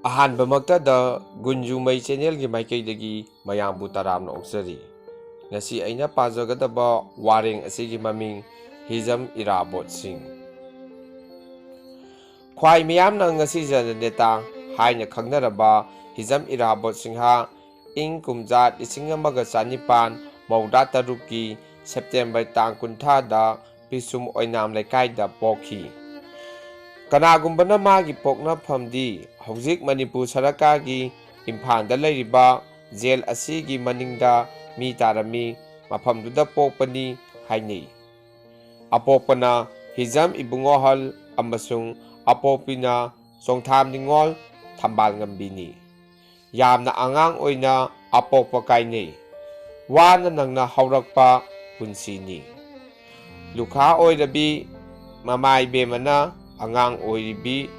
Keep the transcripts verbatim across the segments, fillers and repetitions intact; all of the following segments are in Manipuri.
ꯑꯍꯥꯟꯕꯃꯛꯇꯗ ꯒꯨꯟꯖꯨꯃꯩ ꯆꯦꯅꯦꯜꯒꯤ ꯃꯥꯏꯀꯩꯗꯒꯤ ꯃꯌꯥꯝꯕꯨ ꯇꯔꯥꯝꯅ ꯑꯣꯛꯆꯔꯤ꯫ ꯉꯁꯤ ꯑꯩꯅ ꯄꯥꯖꯒꯗꯕ ꯋꯥꯔꯦꯡ ꯑꯁꯤꯒꯤ ꯃꯃꯤꯡ ꯍꯤꯖꯝ ꯏꯔꯥꯕꯣꯠꯁꯤꯡ꯫ ꯈ꯭ꯋꯥꯏ ꯃꯤꯌꯥꯝꯅ ꯉꯁꯤ ꯖꯅꯅꯦꯇꯥ ꯍꯥꯏꯅ ꯈꯪꯅꯔꯕ ꯍꯤꯖꯝ ꯏꯔꯥꯕꯣꯠ ꯁꯤꯡꯍ ꯏꯪ ꯀꯨꯝꯖꯥ ꯂꯤꯁꯤꯡ ꯑꯃꯒ ꯆꯅꯤꯄꯥꯟ ꯃꯧꯗ꯭ꯔꯥ ꯇꯔꯨꯛꯀꯤ ꯁꯦꯞꯇꯦꯝꯕꯔ ꯇꯥꯡ ꯀꯨꯟꯊ꯭ꯔꯥꯗ ꯄꯤꯁꯨꯝ ꯑꯣꯏꯅꯥꯝ ꯂꯩꯀꯥꯏꯗ ꯄꯣꯛꯈꯤ꯫ ꯀꯅꯥꯒꯨꯝꯕꯅ ꯃꯥꯒꯤ ꯄꯣꯛꯅꯐꯝꯗꯤ ꯍꯧꯖꯤꯛ ꯃꯅꯤꯄꯨꯔ ꯁꯔꯀꯥꯔꯒꯤ ꯏꯝꯐꯥꯜꯗ ꯂꯩꯔꯤꯕ ꯖꯦꯜ ꯑꯁꯤꯒꯤ ꯃꯅꯤꯡꯗ ꯃꯤ ꯇꯥꯔꯝꯃꯤ, ꯃꯐꯝꯗꯨꯗ ꯄꯣꯛꯄꯅꯤ ꯍꯥꯏꯅꯩ꯫ ꯑꯄꯣꯛꯄꯅ ꯍꯤꯖꯝ ꯏꯕꯨꯡꯉꯣꯍꯜ ꯑꯃꯁꯨꯡ ꯑꯄꯣꯛꯄꯤꯅ ꯆꯣꯡꯊꯥꯝ ꯅꯤꯉꯣꯜ ꯊꯝꯕꯥꯜ ꯉꯝꯕꯤꯅꯤ꯫ ꯌꯥꯝꯅ ꯑꯉꯥꯡ ꯑꯣꯏꯅ ꯑꯄꯣꯛꯄ ꯀꯥꯏꯅꯩ꯫ ꯋꯥꯅ ꯅꯪꯅ ꯍꯧꯔꯛꯄ ꯄꯨꯟꯁꯤꯅꯤ꯫ ꯂꯨꯈꯥ ꯑꯣꯏꯔꯕꯤ ꯃꯃꯥ ꯏꯕꯦꯝꯃꯅ ꯑꯉꯥꯡ ꯑꯣꯏꯔꯤꯕꯤ,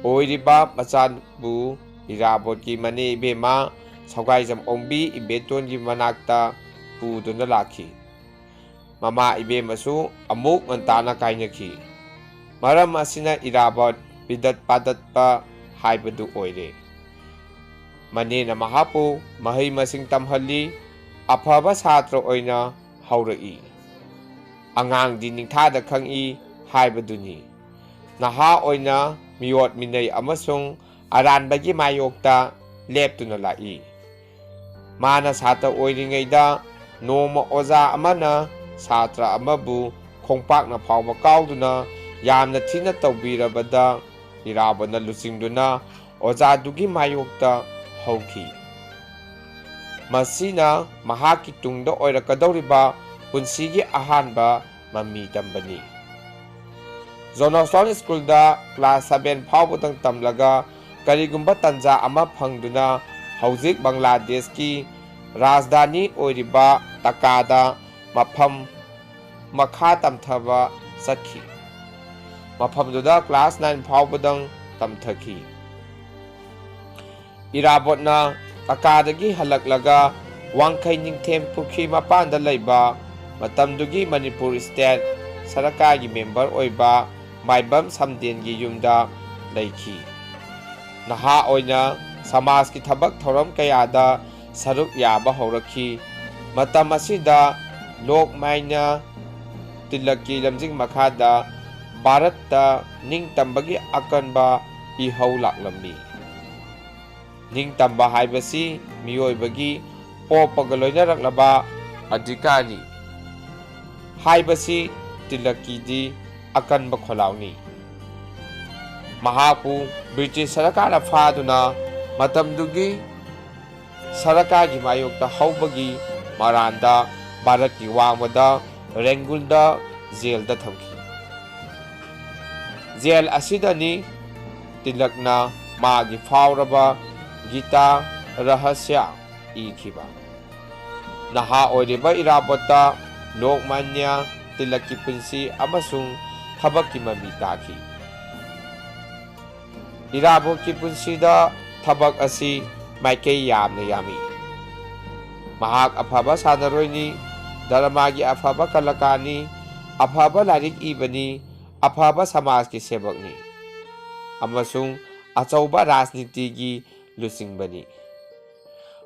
ꯑꯣꯏꯔꯤꯕ ꯃꯆꯥꯕꯨ ꯏꯔꯥꯕꯣꯠꯀꯤ ꯃꯅꯦ ꯏꯕꯦꯝꯃ ꯁꯧꯒꯥꯏꯖꯝ ꯑꯣꯡꯕꯤ ꯏꯕꯦꯇꯣꯟꯒꯤ ꯃꯅꯥꯛꯇ ꯄꯨꯗꯨꯅ ꯂꯥꯛꯈꯤ꯫ ꯃꯃꯥ ꯏꯕꯦꯝꯃꯁꯨ ꯑꯃꯨꯛ ꯉꯟꯇꯥꯅ ꯀꯥꯏꯅꯈꯤ꯫ ꯃꯔꯝ ꯑꯁꯤꯅ ꯏꯔꯥꯕꯣꯠ ꯄꯤꯗꯠ ꯄꯥꯗꯠꯄ ꯍꯥꯏꯕꯗꯨ ꯑꯣꯏꯔꯦ꯫ ꯃꯅꯦꯅ ꯃꯍꯥꯛꯄꯨ ꯃꯍꯩ ꯃꯁꯤꯡ ꯇꯝꯍꯜꯂꯤ, ꯑꯐꯕ ꯁꯥꯇ꯭ꯔ ꯑꯣꯏꯅ ꯍꯧꯔꯛꯏ꯫ ꯑꯉꯥꯡꯗꯤ ꯅꯤꯡꯊꯥꯗ ꯈꯪꯏ ꯍꯥꯏꯕꯗꯨꯅꯤ꯫ ꯅꯍꯥ ꯑꯣꯏꯅ ꯃꯤꯑꯣꯠ ꯃꯤꯅꯩ ꯑꯃꯁꯨꯡ ꯑꯔꯥꯟꯕꯒꯤ ꯃꯥꯌꯣꯛꯇ ꯂꯦꯞꯇꯨꯅ ꯂꯥꯛꯏ꯫ ꯃꯥꯅ ꯁꯥꯇ꯭ꯔ ꯑꯣꯏꯔꯤꯉꯩꯗ ꯅꯣꯡꯃ ꯑꯣꯖꯥ ꯑꯃꯅ ꯁꯥꯇ꯭ꯔ ꯑꯃꯕꯨ ꯈꯣꯡꯄꯥꯛꯅ ꯐꯥꯎꯕ ꯀꯥꯎꯗꯨꯅ ꯌꯥꯝꯅ ꯊꯤꯅ ꯇꯧꯕꯤꯔꯕꯗ ꯏꯔꯥꯕꯣꯠꯅ ꯂꯨꯆꯤꯡꯗꯨꯅ ꯑꯣꯖꯥꯗꯨꯒꯤ ꯃꯥꯌꯣꯛꯇ ꯍꯧꯈꯤ꯫ ꯃꯁꯤꯅ ꯃꯍꯥꯛꯀꯤ ꯇꯨꯡꯗ ꯑꯣꯏꯔꯛꯀꯗꯧꯔꯤꯕ ꯄꯨꯟꯁꯤꯒꯤ ꯑꯍꯥꯟꯕ ꯃꯃꯤ ꯇꯝꯕꯅꯤ꯫ ꯖꯣꯅꯣꯁꯇꯣꯟ ꯁ꯭ꯀꯨꯜꯗ ꯀ꯭ꯂꯥꯁ ꯁꯚꯦꯟ ꯐꯥꯎꯕꯗꯪ ꯇꯝꯂꯒ ꯀꯔꯤꯒꯨꯝꯕ ꯇꯟꯖꯥ ꯑꯃ ꯐꯪꯗꯨꯅ ꯍꯧꯖꯤꯛ ꯕꯪꯒ꯭ꯂꯥꯗꯦꯁꯀꯤ ꯔꯥꯖꯙꯥꯅꯤ ꯑꯣꯏꯔꯤꯕ ꯙꯥꯀꯥꯗ ꯃꯐꯝ ꯃꯈꯥ ꯇꯝꯊꯕ ꯆꯠꯈꯤ꯫ ꯃꯐꯝꯗꯨꯗ ꯀ꯭ꯂꯥꯁ ꯅꯥꯏꯟ ꯐꯥꯎꯕꯗꯪ ꯇꯝꯊꯈꯤ꯫ ꯏꯔꯥꯕꯣꯠꯅ ꯙꯥꯀꯥꯗꯒꯤ ꯍꯜꯂꯛꯂꯒ ꯋꯥꯡꯈꯩ ꯅꯤꯡꯊꯦꯝ ꯄꯨꯈ꯭ꯔꯤ ꯃꯄꯥꯟꯗ ꯂꯩꯕ ꯃꯇꯝꯗꯨꯒꯤ ꯃꯅꯤꯄꯨꯔ ꯁ꯭ꯇꯦꯠ ꯁꯔꯀꯥꯔꯒꯤ ꯃꯦꯝꯕꯔ ꯑꯣꯏꯕ ꯃꯥꯏꯕꯝ ꯁꯝꯗꯦꯟꯒꯤ ꯌꯨꯝꯗ ꯂꯩꯈꯤ꯫ ꯅꯍꯥ ꯑꯣꯏꯅ ꯁꯃꯥꯖꯀꯤ ꯊꯕꯛ ꯊꯧꯔꯝ ꯀꯌꯥꯗ ꯁꯔꯨꯛ ꯌꯥꯕ ꯍꯧꯔꯛꯈꯤ꯫ ꯃꯇꯝ ꯑꯁꯤꯗ ꯂꯣꯛꯃꯥꯟꯌ ꯇꯤꯂꯛꯀꯤ ꯂꯝꯖꯤꯡ ꯃꯈꯥꯗ ꯚꯥꯔꯠꯇ ꯅꯤꯡꯇꯝꯕꯒꯤ ꯑꯀꯟꯕ ꯏꯍꯧ ꯂꯥꯛꯂꯝꯃꯤ꯫ ꯅꯤꯡꯇꯝꯕ ꯍꯥꯏꯕꯁꯤ ꯃꯤꯑꯣꯏꯕꯒꯤ ꯄꯣꯛꯄꯒ ꯂꯣꯏꯅꯔꯛꯂꯕ ꯑꯙꯤꯀꯥꯔꯅꯤ ꯍꯥꯏꯕꯁꯤ ꯇꯤꯂꯛꯀꯤꯗꯤ ꯑꯀꯟꯕ ꯈꯣꯜꯂꯥꯎꯅꯤ꯫ ꯃꯍꯥꯛꯄꯨ ꯕ꯭ꯔꯤꯇꯤꯁ ꯁꯔꯀꯥꯔꯅ ꯐꯥꯗꯨꯅ ꯃꯇꯝꯗꯨꯒꯤ ꯁꯔꯀꯥꯔꯒꯤ ꯃꯥꯌꯣꯛꯇ ꯍꯧꯕꯒꯤ ꯃꯔꯥꯟꯗ ꯚꯥꯔꯠꯀꯤ ꯋꯥꯡꯃꯗ ꯔꯦꯡꯒꯨꯜꯗ ꯖꯦꯜꯗ ꯊꯝꯈꯤ꯫ ꯖꯦꯜ ꯑꯁꯤꯗꯅꯤ ꯇꯤꯂꯛꯅ ꯃꯥꯒꯤ ꯐꯥꯎꯔꯕ ꯒꯤꯇꯥ ꯔꯍꯁ꯭ꯌ ꯏꯈꯤꯕ꯫ ꯅꯍꯥ ꯑꯣꯏꯔꯤꯕ ꯏꯔꯥꯕꯣꯠꯇ ꯂꯣꯛꯃꯥꯟꯌ ꯇꯤꯂꯛꯀꯤ ꯄꯨꯟꯁꯤ ꯑꯃꯁꯨꯡ ꯊꯕꯛꯀꯤ ꯃꯃꯤ ꯇꯥꯈꯤ꯫ ꯏꯔꯥꯕꯣꯠꯀꯤ ꯄꯨꯟꯁꯤꯗ ꯊꯕꯛ ꯑꯁꯤ ꯃꯥꯏꯀꯩ ꯌꯥꯝꯅ ꯌꯥꯝꯃꯤ꯫ ꯃꯍꯥꯛ ꯑꯐꯕ ꯁꯥꯟꯅꯔꯣꯏꯅꯤ, ꯙꯔꯃꯒꯤ ꯑꯐꯕ ꯀꯂꯥꯀꯥꯔꯅꯤ, ꯑꯐꯕ ꯂꯥꯏꯔꯤꯛ ꯏꯕꯅꯤ, ꯑꯐꯕ ꯁꯃꯥꯖꯀꯤ ꯁꯦꯕꯛꯅꯤ ꯑꯃꯁꯨꯡ ꯑꯆꯧꯕ ꯔꯥꯖꯅꯤꯇꯤꯒꯤ ꯂꯨꯆꯤꯡꯕꯅꯤ꯫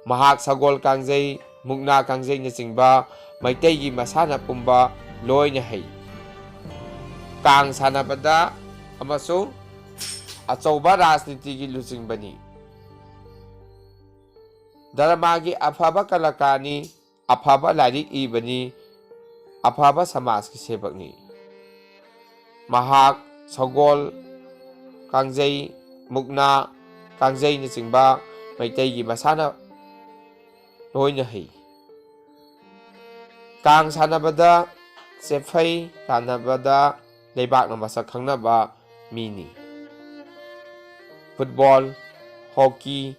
ꯃꯍꯥꯛ ꯁꯒꯣꯜ ꯀꯥꯡꯖꯩ, ꯃꯨꯛꯅꯥ ꯀꯥꯡꯖꯩꯅꯆꯤꯡꯕ ꯃꯩꯇꯩꯒꯤ ꯃꯁꯥꯟꯅ ꯄꯨꯝꯕ ꯂꯣꯏꯅ ꯍꯩ꯫ ꯀꯥꯡ ꯁꯥꯟꯅꯕꯗ ꯑꯃꯁꯨꯡ ꯑꯆꯧꯕ ꯔꯥꯖꯅꯤꯇꯤꯒꯤ ꯂꯨꯆꯤꯡꯕꯅꯤ꯫ ꯙꯔꯃꯒꯤ ꯑꯐꯕ ꯀꯂꯥꯀꯥꯔꯅꯤ, ꯑꯐꯕ ꯂꯥꯏꯔꯤꯛ ꯏꯕꯅꯤ, ꯑꯐꯕ ꯁꯃꯥꯖꯀꯤ ꯁꯦꯕꯛꯅꯤ꯫ ꯃꯍꯥꯛ ꯁꯒꯣꯜ ꯀꯥꯡꯖꯩ, ꯃꯨꯛꯅꯥ ꯀꯥꯡꯖꯩꯅꯆꯤꯡꯕ ꯃꯩꯇꯩꯒꯤ ꯃꯁꯥꯟꯅ ꯂꯣꯏꯅ ꯍꯩ꯫ ꯀꯥꯡ ꯁꯥꯟꯅꯕꯗ, ꯆꯦꯐꯩ ꯇꯥꯟꯅꯕꯗ ꯂꯩꯕꯥꯛꯅ ꯃꯁꯛ ꯈꯪꯅꯕ ꯃꯤꯅꯤ꯫ ꯐꯨꯠꯕꯣꯜ, ꯍꯣꯀꯤ,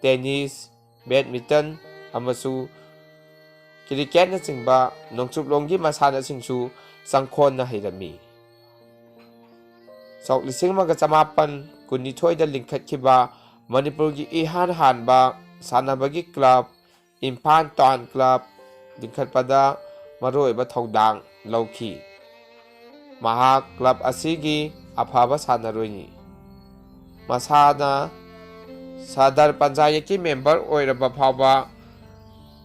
ꯇꯦꯅꯤꯁ, ꯕꯦꯗꯃꯤꯟꯇꯟ ꯑꯃꯁꯨꯡ ꯀ꯭ꯔꯤꯀꯦꯠꯅꯆꯤꯡꯕ ꯅꯣꯡꯆꯨꯞꯂꯣꯝꯒꯤ ꯃꯁꯥꯟꯅꯁꯤꯡꯁꯨ ꯆꯪꯈꯣꯟꯅ ꯍꯩꯔꯝꯃꯤ꯫ ꯁꯣꯛ ꯂꯤꯁꯤꯡ ꯑꯃꯒ ꯆꯃꯥꯄꯟ ꯀꯨꯟꯅꯤꯊꯣꯏꯗ ꯂꯤꯡꯈꯠꯈꯤꯕ ꯃꯅꯤꯄꯨꯔꯒꯤ ꯏꯍꯥꯟ ꯍꯥꯟꯕ ꯁꯥꯟꯅꯕꯒꯤ ꯀ꯭ꯂꯕ ꯏꯝꯐꯥꯜ ꯇꯥꯎꯟ ꯀ꯭ꯂꯕ ꯂꯤꯡꯈꯠꯄꯗ ꯃꯔꯨꯑꯣꯏꯕ ꯊꯧꯗꯥꯡ ꯂꯧꯈꯤ꯫ ꯃꯍꯥꯛ ꯀ꯭ꯂꯕ ꯑꯁꯤꯒꯤ ꯑꯐꯕ ꯁꯥꯟꯅꯔꯣꯏꯅꯤ꯫ ꯃꯁꯥꯅ ꯁꯗꯔ ꯄꯟꯆꯥꯌꯠꯀꯤ ꯃꯦꯝꯕꯔ ꯑꯣꯏꯔꯕ ꯐꯥꯎꯕ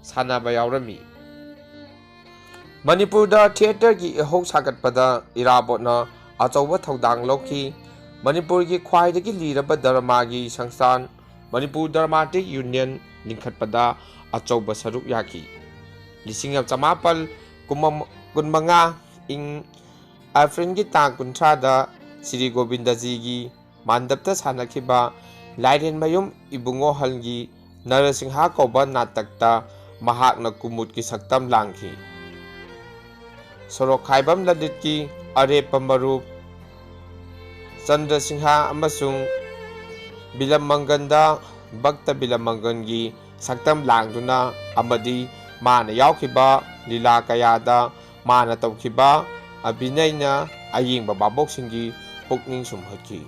ꯁꯥꯟꯅꯕ ꯌꯥꯎꯔꯝꯃꯤ꯫ ꯃꯅꯤꯄꯨꯔꯗ ꯊꯤꯌꯦꯇꯔꯒꯤ ꯏꯍꯧ ꯁꯥꯒꯠꯄꯗ ꯏꯔꯥꯕꯣꯠꯅ ꯑꯆꯧꯕ ꯊꯧꯗꯥꯡ ꯂꯧꯈꯤ꯫ ꯃꯅꯤꯄꯨꯔꯒꯤ ꯈ꯭ꯋꯥꯏꯗꯒꯤ ꯂꯤꯔꯕ ꯗ꯭ꯔꯃꯥꯒꯤ ꯁꯪꯁꯊꯥꯟ ꯃꯅꯤꯄꯨꯔ ꯗ꯭ꯔꯃꯥꯇꯤꯛ ꯌꯨꯅꯤꯌꯟ ꯂꯤꯡꯈꯠꯄꯗ ꯑꯆꯧꯕ ꯁꯔꯨꯛ ꯌꯥꯈꯤ꯫ ꯂꯤꯁꯤꯡ ꯑꯃ ꯆꯃꯥꯄꯜ ꯀꯨꯟꯃꯉꯥ ꯏꯪ ꯑꯦꯄ꯭ꯔꯤꯜꯒꯤ ꯇꯥꯡ ꯀꯨꯟꯊ꯭ꯔꯥꯗ ꯁ꯭ꯔꯤ ꯒꯣꯕꯤꯟꯗꯖꯤꯒꯤ ꯃꯥꯟꯗꯞꯇ ꯁꯥꯟꯅꯈꯤꯕ ꯂꯥꯏꯔꯦꯟꯃꯌꯨꯝ ꯏꯕꯨꯡꯉꯣꯍꯜꯒꯤ ꯅꯔꯁꯤꯡꯍ ꯀꯧꯕ ꯅꯥꯇꯛꯇ ꯃꯍꯥꯛꯅ ꯀꯨꯃꯨꯗꯀꯤ ꯁꯛꯇꯝ ꯂꯥꯡꯈꯤ꯫ ꯁꯣꯔꯣꯛꯈꯥꯏꯕꯝ ꯂꯂꯤꯠꯀꯤ ꯑꯔꯦꯞꯄ ꯃꯔꯨꯞ ꯆꯟꯗ꯭ꯔꯁꯤꯡꯍ ꯑꯃꯁꯨꯡ ꯕꯤꯂꯝ ꯃꯪꯒꯟꯗ ꯚꯛꯇ ꯕꯤꯂꯝ ꯃꯪꯒꯟꯒꯤ ꯁꯛꯇꯝ ꯂꯥꯡꯗꯨꯅ ꯑꯃꯗꯤ ꯃꯥꯅ ꯌꯥꯎꯈꯤꯕ ꯂꯤꯂꯥ ꯀꯌꯥꯗ ꯃꯥꯅ ꯇꯧꯈꯤꯕ ꯑꯚꯤꯅꯌꯅ ꯑꯌꯦꯡꯕ ꯚꯥꯕꯣꯛꯁꯤꯡꯒꯤ ꯄꯨꯛꯅꯤꯡ ꯁꯨꯝꯍꯠꯈꯤ꯫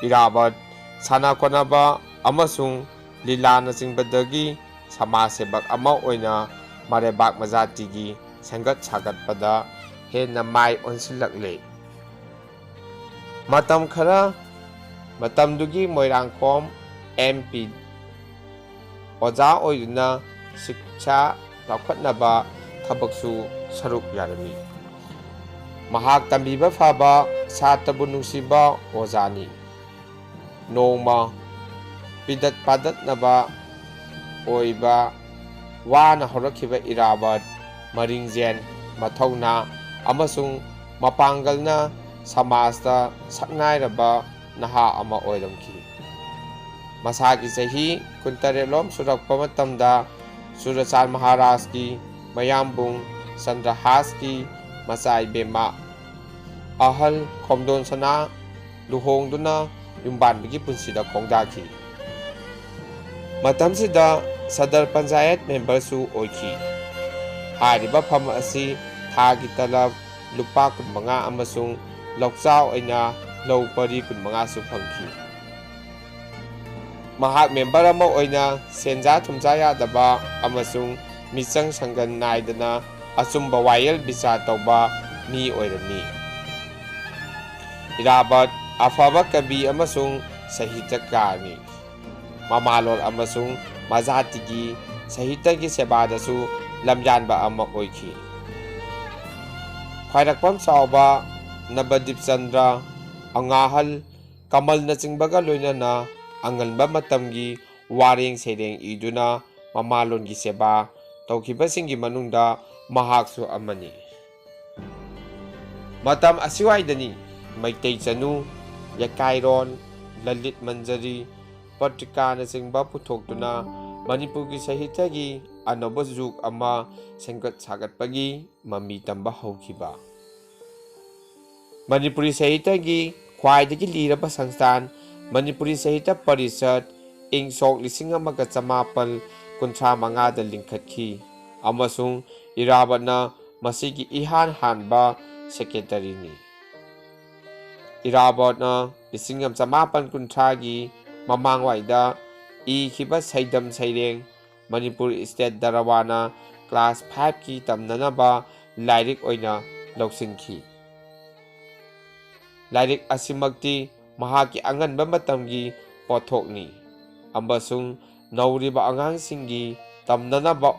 ꯏꯔꯥꯕꯠ ꯁꯥꯟꯅ ꯈꯣꯠꯅꯕ ꯑꯃꯁꯨꯡ ꯂꯤꯂꯥꯅꯆꯤꯡꯕꯗꯒꯤ ꯁꯃꯥꯖ ꯁꯦꯕꯛ ꯑꯃ ꯑꯣꯏꯅ ꯃꯔꯩꯕꯥꯛ ꯃꯖꯥꯇꯤꯒꯤ ꯁꯦꯝꯒꯠ ꯁꯥꯒꯠꯄꯗ ꯍꯦꯟꯅ ꯃꯥꯏ ꯑꯣꯟꯁꯤꯜꯂꯛꯂꯦ꯫ ꯃꯇꯝ ꯈꯔ ꯃꯇꯝꯗꯨꯒꯤ ꯃꯣꯏꯔꯥꯡꯈꯣꯝ ꯑꯦꯝ ꯄꯤ ꯑꯣꯖꯥ ꯑꯣꯏꯗꯨꯅ ꯁꯤꯛꯁꯥ ꯆꯥꯎꯈꯠꯅꯕ ꯊꯕꯛꯁꯨ ꯁꯔꯨꯛ ꯌꯥꯔꯝꯃꯤ꯫ ꯃꯍꯥꯛ ꯇꯝꯕꯤꯕ ꯐꯕ, ꯁꯥꯇ꯭ꯔꯕꯨ ꯅꯨꯡꯁꯤꯕ ꯑꯣꯖꯥꯅꯤ꯫ ꯅꯣꯡꯃ ꯄꯤꯗꯠ ꯄꯥꯗꯠꯅꯕ ꯑꯣꯏꯕ ꯋꯥꯅ ꯍꯧꯔꯛꯈꯤꯕ ꯏꯔꯥꯕꯠ ꯃꯔꯤꯡꯖꯦꯟ, ꯃꯊꯧꯅꯥ ꯑꯃꯁꯨꯡ ꯃꯄꯥꯡꯒꯜꯅ ꯁꯃꯥꯖꯇ ꯁꯛꯅꯥꯏꯔꯕ ꯅꯍꯥ ꯑꯃ ꯑꯣꯏꯔꯝꯈꯤ꯫ ꯃꯁꯥꯒꯤ ꯆꯍꯤ ꯀꯨꯟꯇꯔꯦꯠꯂꯣꯝ ꯁꯨꯔꯛꯄ ꯃꯇꯝꯗ ꯆꯨꯔꯆꯥꯟ ꯃꯍꯥꯔꯥꯖꯀꯤ ꯃꯌꯥꯝꯕꯨꯡ ꯆꯟꯗ꯭ꯔꯍꯥꯁꯀꯤ ꯃꯆꯥ ꯏꯕꯦꯝꯃ ꯑꯍꯜ ꯈꯣꯝꯗꯣꯟ ꯁꯅꯥ ꯂꯨꯍꯣꯡꯗꯨꯅ ꯌꯨꯝꯕꯥꯟꯕꯒꯤ ꯄꯨꯟꯁꯤꯗ ꯈꯣꯡꯗꯥꯈꯤ꯫ ꯃꯇꯝꯁꯤꯗ ꯁꯗꯔ ꯄꯟꯆꯥꯌꯠ ꯃꯦꯝꯕꯔꯁꯨ ꯑꯣꯏꯈꯤ꯫ ꯍꯥꯏꯔꯤꯕ ꯐꯝ ꯑꯁꯤ ꯊꯥꯒꯤ ꯇꯂꯕ ꯂꯨꯄꯥ ꯀꯨꯟꯃꯉꯥ ꯑꯃꯁꯨꯡ ꯂꯧꯆꯥ ꯑꯣꯏꯅ ꯂꯧ ꯄꯔꯤ ꯀꯨꯟꯃꯉꯥꯁꯨ ꯐꯪꯈꯤ꯫ ꯃꯍꯥꯛ ꯃꯦꯝꯕꯔ ꯑꯃ ꯑꯣꯏꯅ ꯁꯦꯟꯖꯥ ꯊꯨꯝꯖꯥ ꯌꯥꯗꯕ ꯑꯃꯁꯨꯡ ꯃꯤꯆꯪ ꯁꯪꯒꯟ ꯅꯥꯏꯗꯅ ꯑꯆꯨꯝꯕ ꯋꯥꯌꯦꯜ ꯕꯤꯆꯥꯔ ꯇꯧꯕ ꯃꯤ ꯑꯣꯏꯔꯝꯃꯤ꯫ ꯏꯔꯥꯕꯠ ꯑꯐꯕ ꯀꯕꯤ ꯑꯃꯁꯨꯡ ꯁꯥꯍꯤꯇ꯭ꯌꯀꯥꯔꯅꯤ꯫ ꯃꯃꯥꯂꯣꯟ ꯑꯃꯁꯨꯡ ꯃꯖꯥꯇꯤꯒꯤ ꯁꯥꯍꯤꯇ꯭ꯌꯒꯤ ꯁꯦꯕꯥꯗꯁꯨ ꯂꯝꯌꯥꯟꯕ ꯑꯃ ꯑꯣꯏꯈꯤ꯫ ꯈ꯭ꯋꯥꯏꯔꯥꯛꯄꯝ ꯆꯥꯎꯕ, ꯅꯕꯗꯤꯞ ꯆꯟꯗ꯭ꯔ, ꯑꯉꯥꯍꯜ, ꯀꯃꯜꯅꯆꯤꯡꯕꯒ ꯂꯣꯏꯅꯅ ꯑꯉꯟꯕ ꯃꯇꯝꯒꯤ ꯋꯥꯔꯦꯡ ꯁꯩꯔꯦꯡ ꯏꯗꯨꯅ ꯃꯃꯥꯂꯣꯟꯒꯤ ꯁꯦꯕꯥ ꯇꯧꯈꯤꯕꯁꯤꯡꯒꯤ ꯃꯅꯨꯡꯗ ꯃꯍꯥꯛꯁꯨ ꯑꯃꯅꯤ꯫ ꯃꯇꯝ ꯑꯁꯤꯋꯥꯏꯗꯅꯤ ꯃꯩꯇꯩ ꯆꯅꯨ, ꯌꯦꯀꯥꯏꯔꯣꯟ, ꯂꯂꯤꯠ ꯃꯟꯖꯔꯤ, ꯄꯇ꯭ꯔꯤꯀꯥꯅꯆꯤꯡꯕ ꯄꯨꯊꯣꯛꯇꯨꯅ ꯃꯅꯤꯄꯨꯔꯒꯤ ꯁꯥꯍꯤꯇ꯭ꯌꯒꯤ ꯑꯅꯧꯕ ꯖꯨꯒ ꯑꯃ ꯁꯦꯝꯒꯠ ꯁꯥꯒꯠꯄꯒꯤ ꯃꯃꯤ ꯇꯝꯕ ꯍꯧꯈꯤꯕ꯫ ꯃꯅꯤꯄꯨꯔꯤ ꯁꯥꯍꯤꯇ꯭ꯌꯒꯤ ꯈ꯭ꯋꯥꯏꯗꯒꯤ ꯂꯤꯔꯕ ꯁꯪꯁꯊꯥꯟ ꯃꯅꯤꯄꯨꯔꯤ ꯁꯥꯍꯤꯇ꯭ꯌ ꯄꯔꯤꯁꯠ ꯏꯪ ꯁꯣꯛ ꯂꯤꯁꯤꯡ ꯑꯃꯒ ꯆꯃꯥꯄꯜ ꯀꯨꯟꯊ꯭ꯔꯥ ꯃꯉꯥꯗ ꯂꯤꯡꯈꯠꯈꯤ ꯑꯃꯁꯨꯡ ꯏꯔꯥꯕꯠꯅ ꯃꯁꯤꯒꯤ ꯏꯍꯥꯟ ꯍꯥꯟꯕ ꯁꯦꯀ꯭ꯔꯦꯇꯔꯤꯅꯤ꯫ ꯏꯔꯥꯕꯣꯠꯅ ꯂꯤꯁꯤꯡ ꯑꯃ ꯆꯃꯥꯄꯜ ꯀꯨꯟꯊ꯭ꯔꯥꯒꯤ ꯃꯃꯥꯡꯋꯥꯏꯗ ꯏꯈꯤꯕ ꯁꯩꯗꯝ ꯁꯩꯔꯦꯡ ꯃꯅꯤꯄꯨꯔ ꯁ꯭ꯇꯦꯠ ꯗꯔꯕꯥꯔꯅ ꯀ꯭ꯂꯥꯁ ꯐꯥꯏꯚꯀꯤ ꯇꯝꯅꯅꯕ ꯂꯥꯏꯔꯤꯛ ꯑꯣꯏꯅ ꯂꯧꯁꯤꯟꯈꯤ꯫ ꯂꯥꯏꯔꯤꯛ ꯑꯁꯤꯃꯛꯇꯤ ꯃꯍꯥꯛꯀꯤ ꯑꯉꯟꯕ ꯃꯇꯝꯒꯤ ꯄꯣꯠꯊꯣꯛꯅꯤ ꯑꯃꯁꯨꯡ ꯅꯧꯔꯤꯕ ꯑꯉꯥꯡꯁꯤꯡꯒꯤ ꯇꯝꯅꯅꯕ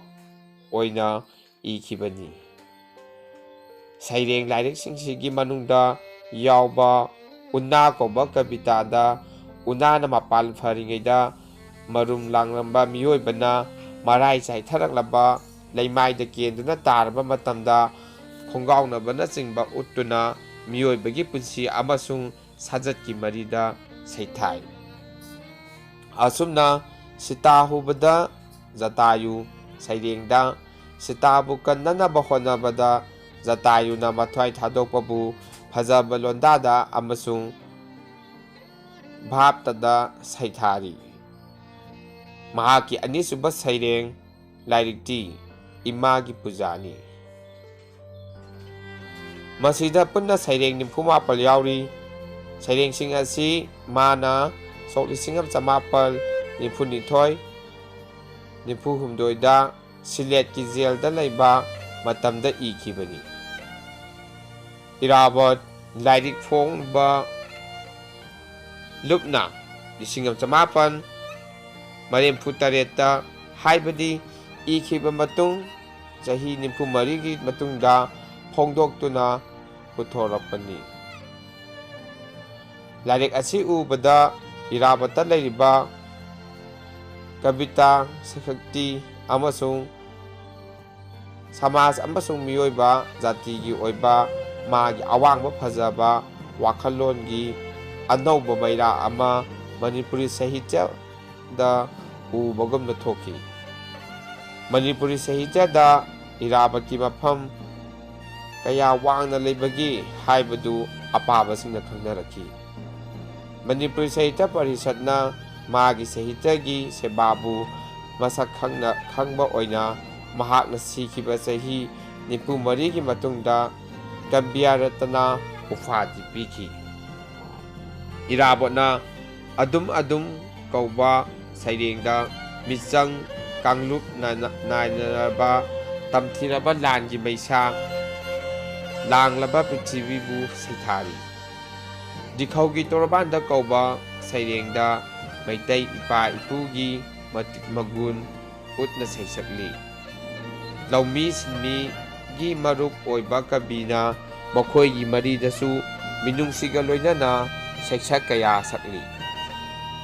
ꯑꯣꯏꯅ ꯏꯈꯤꯕꯅꯤ꯫ ꯁꯩꯔꯦꯡ ꯂꯥꯏꯔꯤꯛꯁꯤꯡꯁꯤꯒꯤ ꯃꯅꯨꯡꯗ ꯌꯥꯎꯕ ꯎꯅꯥ ꯀꯧꯕ ꯀꯕꯤꯇꯥꯗ ꯎꯅꯥꯅ ꯃꯄꯥꯟ ꯐꯔꯤꯉꯩꯗ ꯃꯔꯨꯝ ꯂꯥꯡꯂꯝꯕ ꯃꯤꯑꯣꯏꯕꯅ ꯃꯔꯥꯏ ꯆꯥꯏꯊꯔꯛꯂꯕ ꯂꯩꯃꯥꯏꯗ ꯀꯦꯟꯗꯨꯅ ꯇꯥꯔꯕ ꯃꯇꯝꯗ ꯈꯣꯡꯒꯥꯎꯅꯕꯅꯆꯤꯡꯕ ꯎꯠꯇꯨꯅ ꯃꯤꯑꯣꯏꯕꯒꯤ ꯄꯨꯟꯁꯤ ꯑꯃꯁꯨꯡ ꯁꯥꯖꯠꯀꯤ ꯃꯔꯤꯗ ꯁꯩꯊꯥꯏ꯫ ꯑꯁꯨꯝꯅ ꯁꯤꯇꯥ ꯍꯨꯕꯗ ꯖꯇꯥꯌꯨ ꯁꯩꯔꯦꯡꯗ ꯁꯤꯇꯥꯕꯨ ꯀꯟꯅꯅꯕ ꯍꯣꯠꯅꯕꯗ ꯖꯇꯥꯌꯨꯅ ꯃꯊ꯭ꯋꯥꯏ ꯊꯥꯗꯣꯛꯄꯕꯨ ꯐꯖꯕ ꯂꯣꯟꯗꯥꯗ ꯑꯃꯁꯨꯡ ꯚꯥꯞꯇꯗ ꯁꯩꯊꯥꯔꯤ꯫ ꯃꯍꯥꯛꯀꯤ ꯑꯅꯤꯁꯨꯕ ꯁꯩꯔꯦꯡ ꯂꯥꯏꯔꯤꯛꯇꯤ ꯏꯃꯥꯒꯤ ꯄꯨꯖꯥꯅꯤ꯫ ꯃꯁꯤꯗ ꯄꯨꯟꯅ ꯁꯩꯔꯦꯡ ꯅꯤꯐꯨ ꯃꯥꯄꯜ ꯌꯥꯎꯔꯤ꯫ ꯁꯩꯔꯦꯡꯁꯤꯡ ꯑꯁꯤ ꯃꯥꯅ ꯁꯣꯛ ꯂꯤꯁꯤꯡ ꯑꯃ ꯆꯃꯥꯄꯜ ꯅꯤꯐꯨ ꯅꯤꯊꯣꯏ, ꯅꯤꯐꯨ ꯍꯨꯝꯗꯣꯏꯗ ꯁꯤꯂꯦꯠꯀꯤ ꯖꯦꯜꯗ ꯂꯩꯕ ꯃꯇꯝꯗ ꯏꯈꯤꯕꯅꯤ꯫ ꯏꯔꯥꯕꯣꯠ ꯂꯥꯏꯔꯤꯛ ꯐꯣꯡꯕ ꯂꯨꯞꯅ ꯂꯤꯁꯤꯡ ꯑꯃ ꯆꯃꯥꯄꯟ ꯃꯔꯤꯐꯨ ꯇꯔꯦꯠꯇ, ꯍꯥꯏꯕꯗꯤ ꯏꯈꯤꯕ ꯃꯇꯨꯡ ꯆꯍꯤ ꯅꯤꯐꯨ ꯃꯔꯤꯒꯤ ꯃꯇꯨꯡꯗ ꯐꯣꯡꯗꯣꯛꯇꯨꯅ ꯄꯨꯊꯣꯔꯛꯄꯅꯤ꯫ ꯂꯥꯏꯔꯤꯛ ꯑꯁꯤ ꯎꯕꯗ ꯏꯔꯥꯕꯠꯇ ꯂꯩꯔꯤꯕ ꯀꯕꯤꯇꯥ, ꯁꯛꯇꯤ ꯑꯃꯁꯨꯡ ꯁꯃꯥꯖ ꯑꯃꯁꯨꯡ ꯃꯤꯑꯣꯏꯕ ꯖꯥꯇꯤꯒꯤ ꯑꯣꯏꯕ ꯃꯥꯒꯤ ꯑꯋꯥꯡꯕ ꯐꯖꯕ ꯋꯥꯈꯜꯂꯣꯟꯒꯤ ꯑꯅꯧꯕ ꯃꯩꯔꯥ ꯑꯃ ꯃꯅꯤꯄꯨꯔꯤ ꯁꯥꯍꯤꯇ꯭ꯌꯗ ꯎꯕꯒꯨꯝꯅ ꯊꯣꯛꯈꯤ꯫ ꯃꯅꯤꯄꯨꯔꯤ ꯁꯥꯍꯤꯇ꯭ꯌꯗ ꯏꯔꯥꯕꯠꯀꯤ ꯃꯐꯝ ꯀꯌꯥ ꯋꯥꯡꯅ ꯂꯩꯕꯒꯦ ꯍꯥꯏꯕꯗꯨ ꯑꯄꯥꯕꯁꯤꯡꯅ ꯈꯪꯅꯔꯛꯈꯤ꯫ ꯃꯅꯤꯄꯨꯔꯤ ꯁꯥꯍꯤꯇ꯭ꯌ ꯄꯔꯤꯁꯠꯅ ꯃꯥꯒꯤ ꯁꯥꯍꯤꯇ꯭ꯌꯒꯤ ꯁꯦꯕꯥꯕꯨ ꯃꯁꯛ ꯈꯪꯅ ꯈꯪꯕ ꯑꯣꯏꯅ ꯃꯍꯥꯛꯅ ꯁꯤꯈꯤꯕ ꯆꯍꯤ ꯅꯤꯐꯨ ꯃꯔꯤꯒꯤ ꯃꯇꯨꯡꯗ ꯀꯕꯤꯌꯥ ꯔꯠꯅ ꯎꯄꯥꯙꯤ ꯄꯤꯈꯤ꯫ ꯏꯔꯥꯕꯣꯠꯅ ꯑꯗꯨꯝ ꯑꯗꯨꯝ ꯀꯧꯕ ꯁꯩꯔꯦꯡꯗ ꯃꯤꯆꯪ ꯀꯥꯡꯂꯨꯞ ꯅꯥꯏꯅ-, ꯅꯥꯏꯅꯔꯕ ꯇꯝꯊꯤꯔꯕ ꯂꯥꯟꯒꯤ ꯃꯩꯁꯥ ꯂꯥꯡꯂꯕ ꯄ꯭ꯔꯤꯊꯤꯕꯤꯕꯨ ꯁꯩꯊꯥꯔꯤ꯫ ꯗꯤꯈꯧꯒꯤ ꯇꯣꯔꯕꯥꯟꯗ ꯀꯧꯕ ꯁꯩꯔꯦꯡꯗ ꯃꯩꯇꯩ ꯏꯄꯥ ꯏꯄꯨꯒꯤ ꯃꯇꯤꯛ ꯃꯒꯨꯟ ꯎꯠꯅ ꯁꯩꯁꯛꯂꯤ꯫ ꯂꯧꯃꯤ ꯁꯤꯟꯃꯤꯒꯤ ꯃꯔꯨꯞ ꯑꯣꯏꯕ ꯀꯕꯤꯅ ꯃꯈꯣꯏꯒꯤ ꯃꯔꯤꯗꯁꯨ ꯃꯤꯅꯨꯡꯁꯤꯒ ꯂꯣꯏꯅꯅ ꯁꯩꯁꯛ ꯀꯌꯥ ꯁꯛꯂꯤ꯫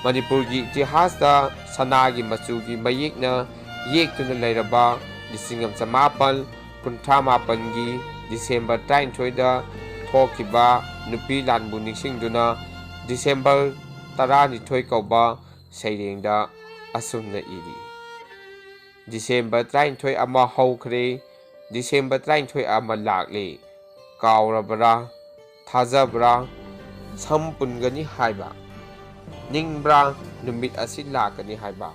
ꯃꯅꯤꯄꯨꯔꯒꯤ ꯏꯇꯤꯍꯥꯁꯇ ꯁꯅꯥꯒꯤ ꯃꯆꯨꯒꯤ ꯃꯌꯦꯛꯅ ꯌꯦꯛꯇꯨꯅ ꯂꯩꯔꯕ ꯂꯤꯁꯤꯡ ꯑꯃ ꯆꯃꯥꯄꯜ ꯀꯨꯟꯊ꯭ꯔꯥ ꯃꯥꯄꯟꯒꯤ ꯗꯤꯁꯦꯝꯕꯔ ꯇꯔꯥꯅꯤꯊꯣꯏꯗ ꯊꯣꯛꯈꯤꯕ ꯅꯨꯄꯤ ꯂꯥꯟꯕꯨ ꯅꯤꯡꯁꯤꯡꯗꯨꯅ ꯗꯤꯁꯦꯝꯕꯔ ꯇꯔꯥꯅꯤꯊꯣꯏ ꯀꯧꯕ ꯁꯩꯔꯦꯡꯗ ꯑꯁꯨꯝꯅ ꯏꯔꯤ, "ꯗꯤꯁꯦꯝꯕꯔ ꯇꯔꯥꯅꯤꯊꯣꯏ ꯑꯃ ꯍꯧꯈ꯭ꯔꯦ, ꯗꯤꯁꯦꯝꯕꯔ ꯇꯔꯥꯅꯤꯊꯣꯏ ꯑꯃ ꯂꯥꯛꯂꯦ꯫ ꯀꯥꯎꯔꯕ꯭ꯔꯥ? ꯊꯥꯖꯕ꯭ꯔꯥ? ꯁꯝ ꯄꯨꯟꯒꯅꯤ ꯍꯥꯏꯕ? ꯅꯤꯡꯕ꯭ꯔꯥ ꯅꯨꯃꯤꯠ ꯑꯁꯤ ꯂꯥꯛꯀꯅꯤ ꯍꯥꯏꯕ?"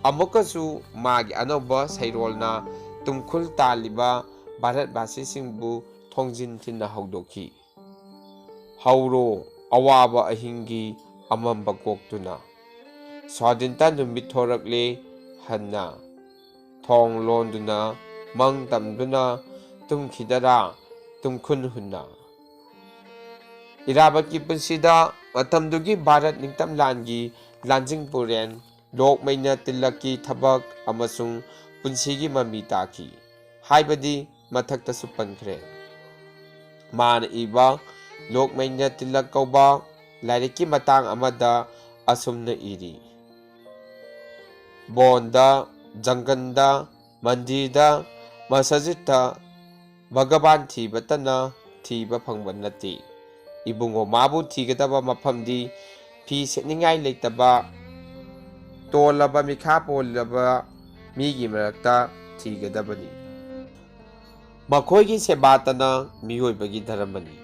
ꯑꯃꯨꯛꯀꯁꯨ ꯃꯥꯒꯤ ꯑꯅꯧꯕ ꯁꯩꯔꯣꯜꯅ ꯇꯨꯝꯈꯨꯜ ꯇꯥꯜꯂꯤꯕ ꯚꯥꯔꯠꯕꯥꯁꯤꯁꯤꯡꯕꯨ ꯊꯣꯡꯖꯤꯟ ꯊꯤꯟꯅ ꯍꯧꯗꯣꯛꯈꯤ꯫ "ꯍꯧꯔꯣ, ꯑꯋꯥꯕ ꯑꯍꯤꯡꯒꯤ ꯑꯃꯝꯕ ꯀꯣꯛꯇꯨꯅ꯫ ꯁ꯭ꯋꯥꯙꯤꯟꯇ ꯅꯨꯃꯤꯠ ꯊꯣꯔꯛꯂꯦ ꯍꯟꯅ꯫ ꯊꯣꯡ ꯂꯣꯟꯗꯨꯅ, ꯃꯪ ꯇꯝꯗꯨꯅ ꯇꯨꯝꯈꯤꯗꯔꯥ ꯇꯨꯝꯈꯨꯟ ꯍꯨꯟꯅ?" ꯏꯔꯥꯕꯠꯀꯤ ꯄꯨꯟꯁꯤꯗ ꯃꯇꯝꯗꯨꯒꯤ ꯚꯥꯔꯠ ꯅꯤꯡꯇꯝ ꯂꯥꯟꯒꯤ ꯂꯥꯟꯖꯤꯡ ꯄꯨꯔꯦꯟ ꯂꯣꯛꯃꯩꯅ ꯇꯤꯂꯛꯀꯤ ꯊꯕꯛ ꯑꯃꯁꯨꯡ ꯄꯨꯟꯁꯤꯒꯤ ꯃꯃꯤ ꯇꯥꯈꯤ ꯍꯥꯏꯕꯗꯤ ꯃꯊꯛꯇꯁꯨ ꯄꯟꯈ꯭ꯔꯦ꯫ ꯃꯥꯅ ꯏꯕ ꯂꯣꯛꯃꯩꯅ ꯇꯤꯂꯛ ꯀꯧꯕ ꯂꯥꯏꯔꯤꯛꯀꯤ ꯃꯇꯥꯡ ꯑꯃꯗ ꯑꯁꯨꯝꯅ ꯏꯔꯤ, "ꯕꯣꯟꯗ, ꯖꯪꯒꯟꯗ, ꯃꯟꯗꯤꯔꯗ, ꯃꯁꯖꯤꯗꯇ ꯚꯒꯕꯥꯟ ꯊꯤꯕꯇꯅ ꯊꯤꯕ ꯐꯪꯕ ꯅꯠꯇꯦ꯫ ꯏꯕꯨꯡꯉꯣ ꯃꯥꯕꯨ ꯊꯤꯒꯗꯕ ꯃꯐꯝꯗꯤ ꯐꯤ ꯁꯦꯠꯅꯤꯡꯉꯥꯏ ꯂꯩꯇꯕ, ꯇꯣꯜꯂꯕ ꯃꯤꯈꯥ ꯄꯣꯜꯂꯕ ꯃꯤꯒꯤ ꯃꯔꯛꯇ ꯊꯤꯒꯗꯕꯅꯤ꯫ ꯃꯈꯣꯏꯒꯤ ꯁꯦꯕꯥꯇꯅ ꯃꯤꯑꯣꯏꯕꯒꯤ ꯙꯔꯃꯅꯤ꯫"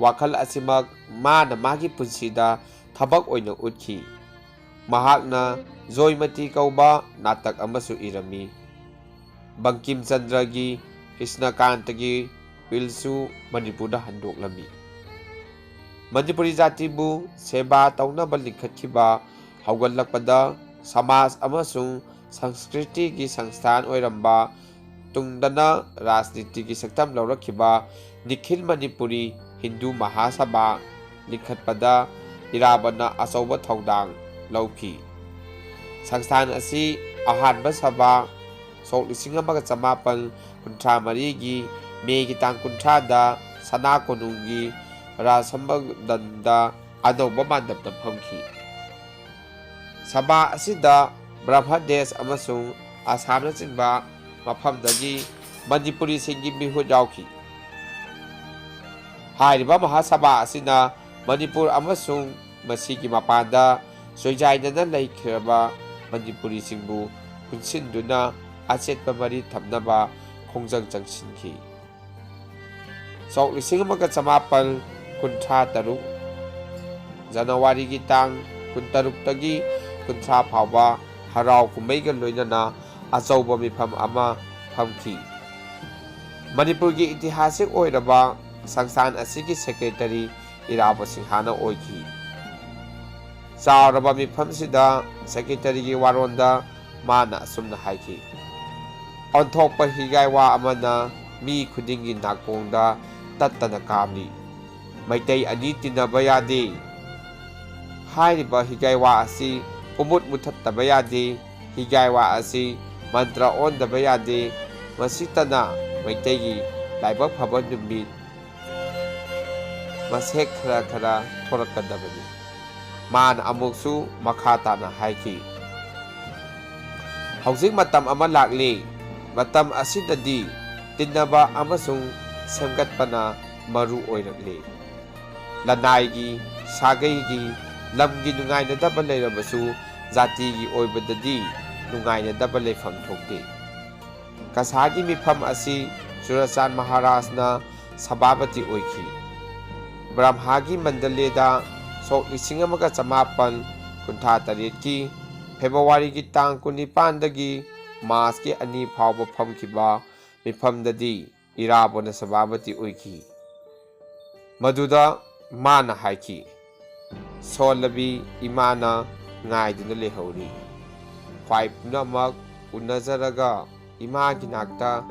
ꯋꯥꯈꯜ ꯑꯁꯤꯃꯛ ꯃꯥꯅ ꯃꯥꯒꯤ ꯄꯨꯟꯁꯤꯗ ꯊꯕꯛ ꯑꯣꯏꯅ ꯎꯠꯈꯤ꯫ ꯃꯍꯥꯛꯅ ꯖꯣꯏꯃꯇꯤ ꯀꯧꯕ ꯅꯥꯇꯛ ꯑꯃꯁꯨ ꯏꯔꯝꯃꯤ꯫ ꯕꯪꯀꯤꯝ ꯆꯟꯗ꯭ꯔꯒꯤ ꯀ꯭ꯔꯤꯁꯅꯀꯥꯟꯇꯒꯤ ꯋꯤꯜꯁꯨ ꯃꯅꯤꯄꯨꯔꯗ ꯍꯟꯗꯣꯛꯂꯝꯃꯤ꯫ ꯃꯅꯤꯄꯨꯔꯤ ꯖꯥꯇꯤꯕꯨ ꯁꯦꯕꯥ ꯇꯧꯅꯕ ꯂꯤꯡꯈꯠꯈꯤꯕ ꯍꯧꯒꯠꯂꯛꯄꯗ ꯁꯃꯥꯖ ꯑꯃꯁꯨꯡ ꯁꯪꯁꯀ꯭ꯔꯤꯇꯤꯒꯤ ꯁꯪꯁꯊꯥꯟ ꯑꯣꯏꯔꯝꯕ, ꯇꯨꯡꯗꯅ ꯔꯥꯖꯅꯤꯇꯤꯒꯤ ꯁꯛꯇꯝ ꯂꯧꯔꯛꯈꯤꯕ ꯅꯤꯈꯤꯜ ꯃꯅꯤꯄꯨꯔꯤ ꯍꯤꯟꯗꯨ ꯃꯍꯥꯁꯚꯥ ꯂꯤꯡꯈꯠꯄꯗ ꯏꯔꯥꯕꯣꯠꯅ ꯑꯆꯧꯕ ꯊꯧꯗꯥꯡ ꯂꯧꯈꯤ꯫ ꯁꯪꯁꯊꯥꯟ ꯑꯁꯤ ꯑꯍꯥꯟꯕ ꯁꯚꯥ ꯁꯣꯛ ꯂꯤꯁꯤꯡ ꯑꯃꯒ ꯆꯃꯥꯄꯜ ꯀꯨꯟꯊ꯭ꯔꯥ ꯃꯔꯤꯒꯤ ꯃꯦꯒꯤ ꯇꯥꯡ ꯀꯨꯟꯊ꯭ꯔꯥꯗ ꯁꯅꯥ ꯀꯣꯅꯨꯡꯒꯤ ꯔꯥꯖꯁꯝꯕꯟꯗꯟꯗ ꯑꯅꯧꯕ ꯃꯥꯟꯗꯞꯇ ꯐꯝꯈꯤ꯫ ꯁꯚꯥ ꯑꯁꯤꯗ ꯕ꯭ꯔꯍꯃꯗꯦꯁ ꯑꯃꯁꯨꯡ ꯑꯁꯥꯝꯅꯆꯤꯡꯕ ꯃꯐꯝꯗꯒꯤ ꯃꯅꯤꯄꯨꯔꯤꯁꯤꯡꯒꯤ ꯃꯤꯍꯨꯠ ꯌꯥꯎꯈꯤ꯫ ꯍꯥꯏꯔꯤꯕ ꯃꯍꯥꯁꯚꯥ ꯑꯁꯤꯅ ꯃꯅꯤꯄꯨꯔ ꯑꯃꯁꯨꯡ ꯃꯁꯤꯒꯤ ꯃꯄꯥꯟꯗ ꯆꯣꯏꯖꯥꯏꯅꯅ ꯂꯩꯈ꯭ꯔꯕ ꯃꯅꯤꯄꯨꯔꯤꯁꯤꯡꯕꯨ ꯄꯨꯟꯁꯤꯟꯗꯨꯅ ꯑꯆꯦꯠꯄ ꯃꯔꯤ ꯊꯝꯅꯕ ꯈꯣꯡꯖꯪ ꯆꯪꯁꯤꯟꯈꯤ꯫ ꯁꯣꯛ ꯂꯤꯁꯤꯡ ꯑꯃꯒ ꯆꯃꯥꯄꯜ ꯀꯨꯟꯊ꯭ꯔꯥ ꯇꯔꯨꯛ ꯖꯅꯋꯥꯔꯤꯒꯤ ꯇꯥꯡ ꯀꯨꯟꯇꯔꯨꯛꯇꯒꯤ ꯀꯨꯟꯊ꯭ꯔꯥ ꯐꯥꯎꯕ ꯍꯔꯥꯎ ꯀꯨꯝꯍꯩꯒ ꯂꯣꯏꯅꯅ ꯑꯆꯧꯕ ꯃꯤꯐꯝ ꯑꯃ ꯐꯝꯈꯤ꯫ ꯃꯅꯤꯄꯨꯔꯒꯤ ꯏꯇꯤꯍꯥꯁꯤꯛ ꯑꯣꯏꯔꯕ ꯁꯪꯁꯊꯥꯟ ꯑꯁꯤꯒꯤ ꯁꯦꯀ꯭ꯔꯦꯇꯔꯤ ꯏꯔꯥꯕꯣꯠ ꯁꯤꯡꯍꯅ ꯑꯣꯏꯈꯤ꯫ ꯆꯥꯎꯔꯕ ꯃꯤꯐꯝꯁꯤꯗ ꯁꯦꯀ꯭ꯔꯦꯇꯔꯤꯒꯤ ꯋꯥꯔꯣꯟꯗ ꯃꯥꯅ ꯑꯁꯨꯝꯅ ꯍꯥꯏꯈꯤ, "ꯑꯣꯟꯊꯣꯛꯄ ꯍꯤꯒꯥꯏ ꯋꯥ ꯑꯃꯅ ꯃꯤ ꯈꯨꯗꯤꯡꯒꯤ ꯅꯥꯀꯣꯡꯗ ꯇꯠꯇꯅ ꯀꯥꯞꯂꯤ꯫ ꯃꯩꯇꯩ ꯑꯅꯤ ꯇꯤꯟꯅꯕ ꯌꯥꯗꯦ꯫ ꯍꯥꯏꯔꯤꯕ ꯍꯤꯒꯥꯏꯋꯥ ꯑꯁꯤ ꯄꯨꯃꯨꯠ ꯃꯨꯊꯠꯇꯕ ꯌꯥꯗꯦ꯫ ꯍꯤꯒꯥꯏꯋꯥ ꯑꯁꯤ ꯃꯟꯇ꯭ꯔ ꯑꯣꯟꯗꯕ ꯌꯥꯗꯦ꯫ ꯃꯁꯤꯇꯅ ꯃꯩꯇꯩꯒꯤ ꯂꯥꯏꯕꯛ ꯐꯕ ꯅꯨꯃꯤꯠ ꯃꯁꯦꯛ ꯈꯔ ꯈꯔ ꯊꯣꯔꯛꯀꯗꯕꯅꯤ꯫ ꯃꯥꯅ ꯑꯃꯨꯛꯁꯨ ꯃꯈꯥ ꯇꯥꯅ ꯍꯥꯏꯈꯤ, "ꯍꯧꯖꯤꯛ ꯃꯇꯝ ꯑꯃ ꯂꯥꯛꯂꯤ꯫ ꯃꯇꯝ ꯑꯁꯤꯗꯗꯤ ꯇꯤꯟꯅꯕ ꯑꯃꯁꯨꯡ ꯁꯦꯝꯒꯠꯄꯅ ꯃꯔꯨ ꯑꯣꯏꯔꯛꯂꯤ꯫ ꯂꯅꯥꯏꯒꯤ, ꯁꯥꯒꯩꯒꯤ, ꯂꯝꯒꯤ ꯅꯨꯡꯉꯥꯏꯅꯗꯕ ꯂꯩꯔꯕꯁꯨ ꯖꯥꯇꯤꯒꯤ ꯑꯣꯏꯕꯗꯗꯤ ꯅꯨꯡꯉꯥꯏꯅꯗꯕ ꯂꯩꯐꯝ ꯊꯣꯛꯇꯦ꯫" ꯀꯁꯥꯒꯤ ꯃꯤꯐꯝ ꯑꯁꯤ ꯆꯨꯔꯆꯥꯟ ꯃꯍꯥꯔꯥꯖꯅ ꯁꯚꯥꯄꯇꯤ ꯑꯣꯏꯈꯤ꯫ ꯕ꯭ꯔꯍꯃꯥꯒꯤ ꯃꯟꯗꯂꯦꯗ ꯁꯣꯛ ꯂꯤꯁꯤꯡ ꯑꯃꯒ ꯆꯃꯥꯄꯟ ꯀꯨꯟꯊ꯭ꯔꯥ ꯇꯔꯦꯠꯀꯤ ꯐꯦꯕ꯭ꯔꯨꯋꯥꯔꯤꯒꯤ ꯇꯥꯡ ꯀꯨꯟꯅꯤꯄꯥꯟꯗꯒꯤ ꯃꯥꯔꯆꯀꯤ ꯑꯅꯤ ꯐꯥꯎꯕ ꯐꯝꯈꯤꯕ ꯃꯤꯐꯝꯗꯗꯤ ꯏꯔꯥꯕꯣꯠꯅ ꯁꯚꯥꯄꯇꯤ ꯑꯣꯏꯈꯤ꯫ ꯃꯗꯨꯗ ꯃꯥꯅ ꯍꯥꯏꯈꯤ, "ꯁꯣꯜꯂꯕꯤ ꯏꯃꯥꯅ ꯉꯥꯏꯗꯨꯅ ꯂꯩꯍꯧꯔꯤ꯫ ꯈ꯭ꯋꯥꯏ ꯄꯨꯝꯅꯃꯛ ꯎꯅꯖꯔꯒ ꯏꯃꯥꯒꯤ ꯅꯥꯛꯇ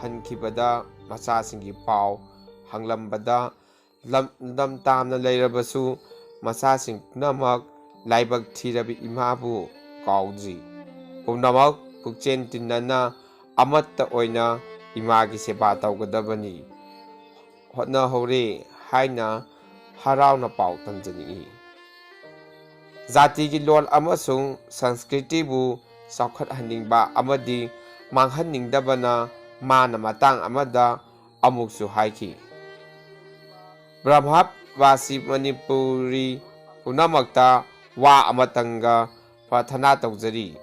ꯍꯟꯈꯤꯕꯗ ꯃꯆꯥꯁꯤꯡꯒꯤ ꯄꯥꯎ ꯍꯪꯂꯝꯕꯗ ꯂꯝꯗꯝ ꯇꯥꯝꯅ ꯂꯩꯔꯕꯁꯨ ꯃꯆꯥꯁꯤꯡ ꯄꯨꯝꯅꯃꯛ ꯂꯥꯏꯕꯛ ꯊꯤꯔꯕꯤ ꯏꯃꯥꯕꯨ ꯀꯥꯎꯗ꯭ꯔꯤ꯫ ꯄꯨꯝꯅꯃꯛ ꯄꯨꯛꯆꯦꯟ ꯇꯤꯟꯅꯅ ꯑꯃꯠꯇ ꯑꯣꯏꯅ ꯏꯃꯥꯒꯤ ꯁꯦꯕꯥ ꯇꯧꯒꯗꯕꯅꯤ꯫ ꯍꯣꯠꯅꯍꯧꯔꯦ" ꯍꯥꯏꯅ ꯍꯔꯥꯎꯅ ꯄꯥꯎ ꯇꯝꯖꯅꯤꯡꯏ꯫ ꯖꯥꯇꯤꯒꯤ ꯂꯣꯟ ꯑꯃꯁꯨꯡ ꯁꯪꯁꯀ꯭ꯔꯤꯇꯤꯕꯨ ꯆꯥꯎꯈꯠꯍꯟꯅꯤꯡꯕ ꯑꯃꯗꯤ ꯃꯥꯡꯍꯟꯅꯤꯡꯗꯕꯅ ꯃꯥꯅ ꯃꯇꯥꯡ ꯑꯃꯗ ꯑꯃꯨꯛꯁꯨ ꯍꯥꯏꯈꯤ, "ꯕ꯭ꯔꯍ꯭ꯃꯕꯥꯁꯤ ꯃꯅꯤꯄꯨꯔꯤ ꯄꯨꯝꯅꯃꯛꯇ ꯋꯥ ꯑꯃꯇꯪꯒ ꯄ꯭ꯔꯥꯊꯅꯥ ꯇꯧꯖꯔꯤ꯫